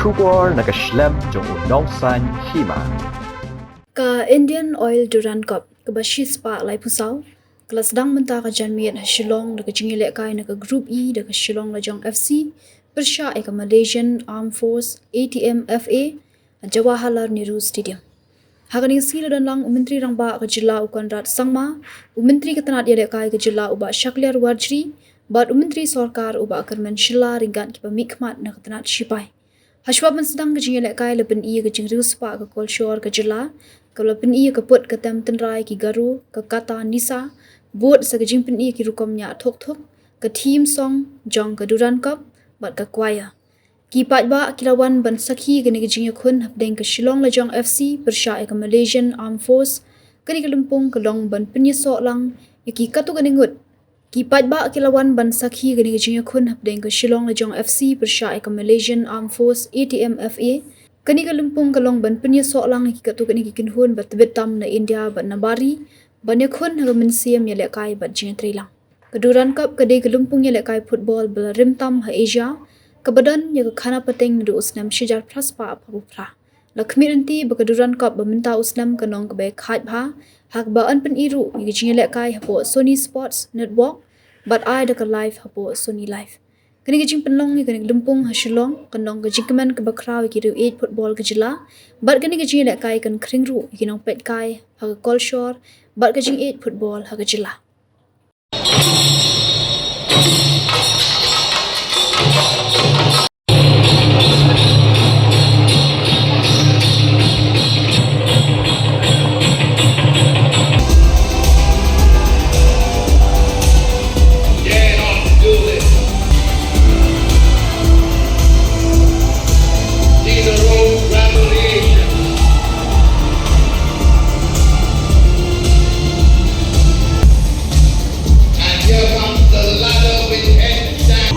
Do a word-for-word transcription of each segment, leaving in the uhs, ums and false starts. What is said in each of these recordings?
Khubor na ka shlem jong u nongsaiñ hima. Ka Indian Oil Durand Cup kaba shispah laiphew saw ka la sdang mynta ka janmiet ha Shillong da ka jingïalehkai na ka Group E da ka Shillong Lajong F C pyrshah ïa ka Malaysian Armed Force, A T M F A, ha Jawaharlal Nehru Stadium. Ha kane ka sngi la don lang u Myntri Rangbah ka jylla u Conrad Sangma, u Myntri ka tnat ïalehkai ka jylla u Bah Shakliar Warjri, bad u Myntri Sorkar u Bah Kyrmen Shylla ryngkat kiba mihkhmat na ka tnat shipai. Hashwa ban sdang ka jingïalehkai la pyni ïa ka jingriewspah ka kolshor ka jylla, kaba la pyni ïa ka put ka tem tynrai ki Garo, ka kata Nisa, bud sa ka jingpyni ïa ki rukom ñiah thuk thuk, ka theme song jong ka Durand Cup, bad ka choir. Ki paidbah ki la wan ban sakhi ïa kane ka jingïakhun hapdeng ka Shillong Lajong F C pyrshah ïa ka Malaysian Armed Force. Kane ka lympung ka long ban pynïasoh lang ïa ki katto katne ngut. Ki paidbah ki la wan ban sakhi ïa kane ka jingïakhun hapdeng ka Shillong Lajong F C pyrshah ïa ka Malaysian Armed Force, A T M F A. Kane ka lympung ka long ban pynïasoh lang ïa ki katto katne ki kynhun ba tbit tam na India bad na Bari ban ïakhun ha ka mynsiem ïalehkai bad jingïatreilang. Ka Durand Cup ka dei ka lympung ïalehkai football ba la rim tam ha Asia, kaba don ïa ka khana pateng naduh u snem shihajar phra spah phra phew phra. La khmih lynti ba ka Durand Cup ba mynta u snem kan long kaba ïakhaid bha, ha kaba yn pyni ruh ïa ka jingïalehkai hapoh Sony Sports Network bad ai da ka live hapoh Sony Live. Kane ka jingpynlong ïa kane ka lympung ha Shillong kan long ka jingkmen kaba khraw ïa ki riew ïeit football ka jylla, bad kane ka jingïalehkai kan khring ruh ïa ki nongpeitkai ha ka kolshor bad ka jingïeit football ha ka jylla. And here comes the ladder with head down.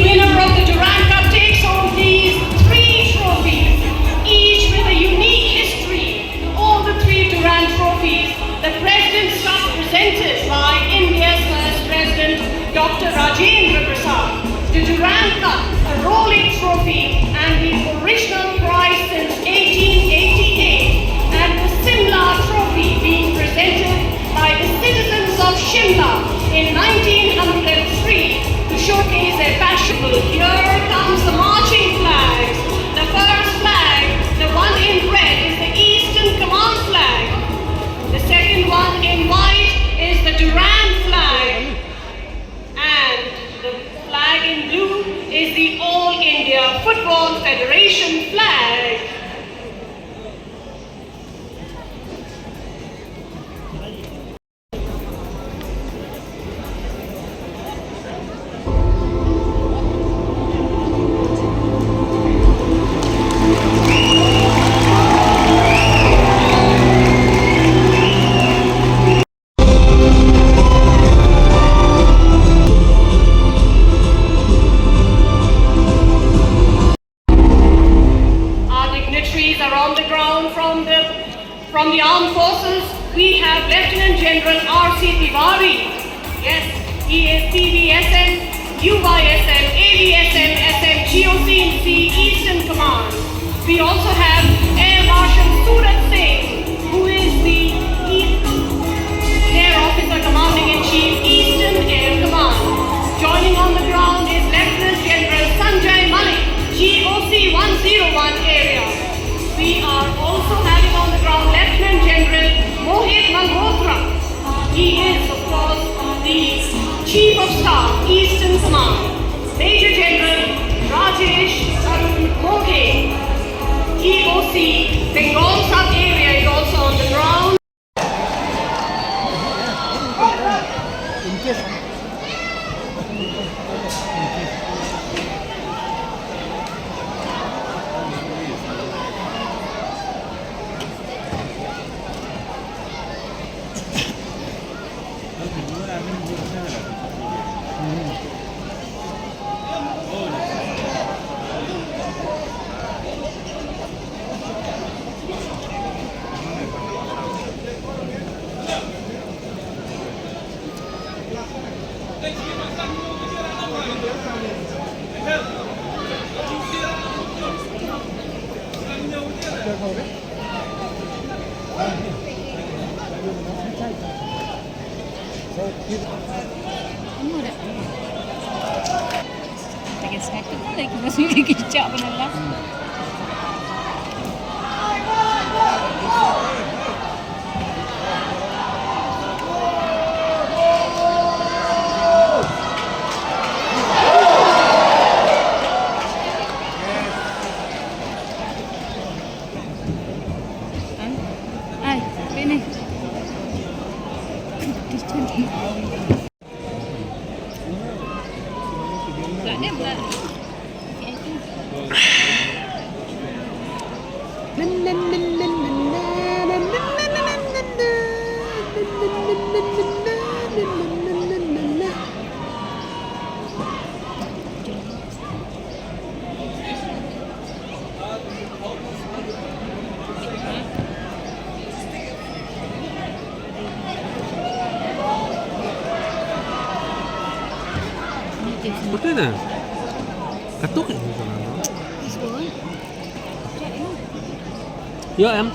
Winner of the Durand Cup takes home these three trophies, each with a unique history. All the three Durand trophies, the President's Cup presented by India's first President, Doctor Rajendra Prasad, the Durand Cup, a rolling trophy, and the original prize since eighteen eighty-eight, and the Shimla Trophy being presented by the citizens of Shimla in nineteen hundred three to showcase their passion. Here comes the marching flags. The first flag, the one in red, is the Eastern Command flag. The second one in white is the Durand flag. And the flag in blue is the All India Football Federation flag. Our dignitaries are on the ground from the, from the armed forces. We have Lieutenant General R C Tiwari. Yes, he is P V S M, U Y S M, A V S M, S M, G O C in C, Eastern Command. We also have Air Marshal Surat Singh, who is the Air Officer Commanding in Chief, Eastern Air Command. Joining on the ground is Lieutenant General Sanjay Malik, G O C one zero one area. We are also having on the ground Lieutenant General Mohit Malhotra. He is, of course, the Chief of Staff, Eastern Command. Major General Rajesh Arun Moghe, E O C, Bengal Sub Lagi satu pun lagi masih lagi kicap pun lah. Ai, sini. Betul dah. Katuk ya. Ya, em.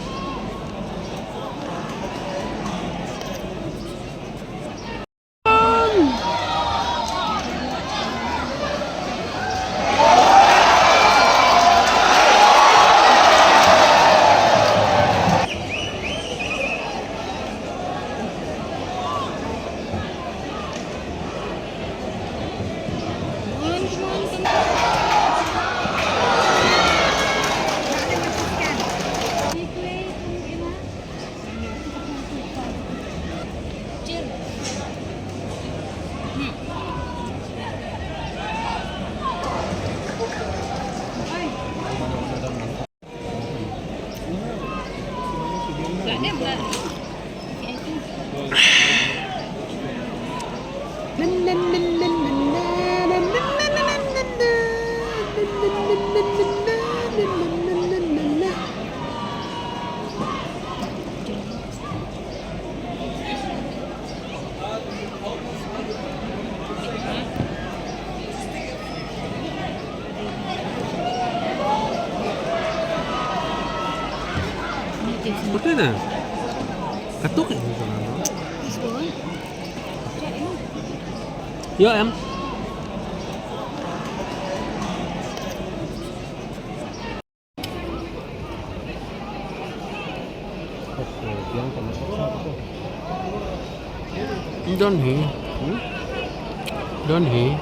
Betul dah. Katuk ya. Ya, em. Don hi. Hmm? Don hi.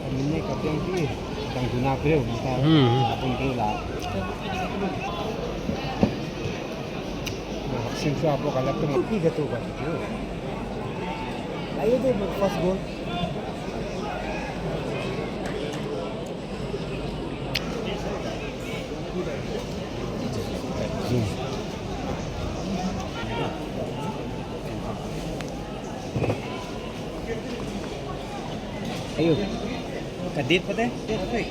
Minne ka biang hi. Tang guna briew, mata. Hmm. Apun briew la. Sing sa apo kala tu mati ka tu ka. Ayo tu first goal. Ayo. Ka date pa te? Date pa te?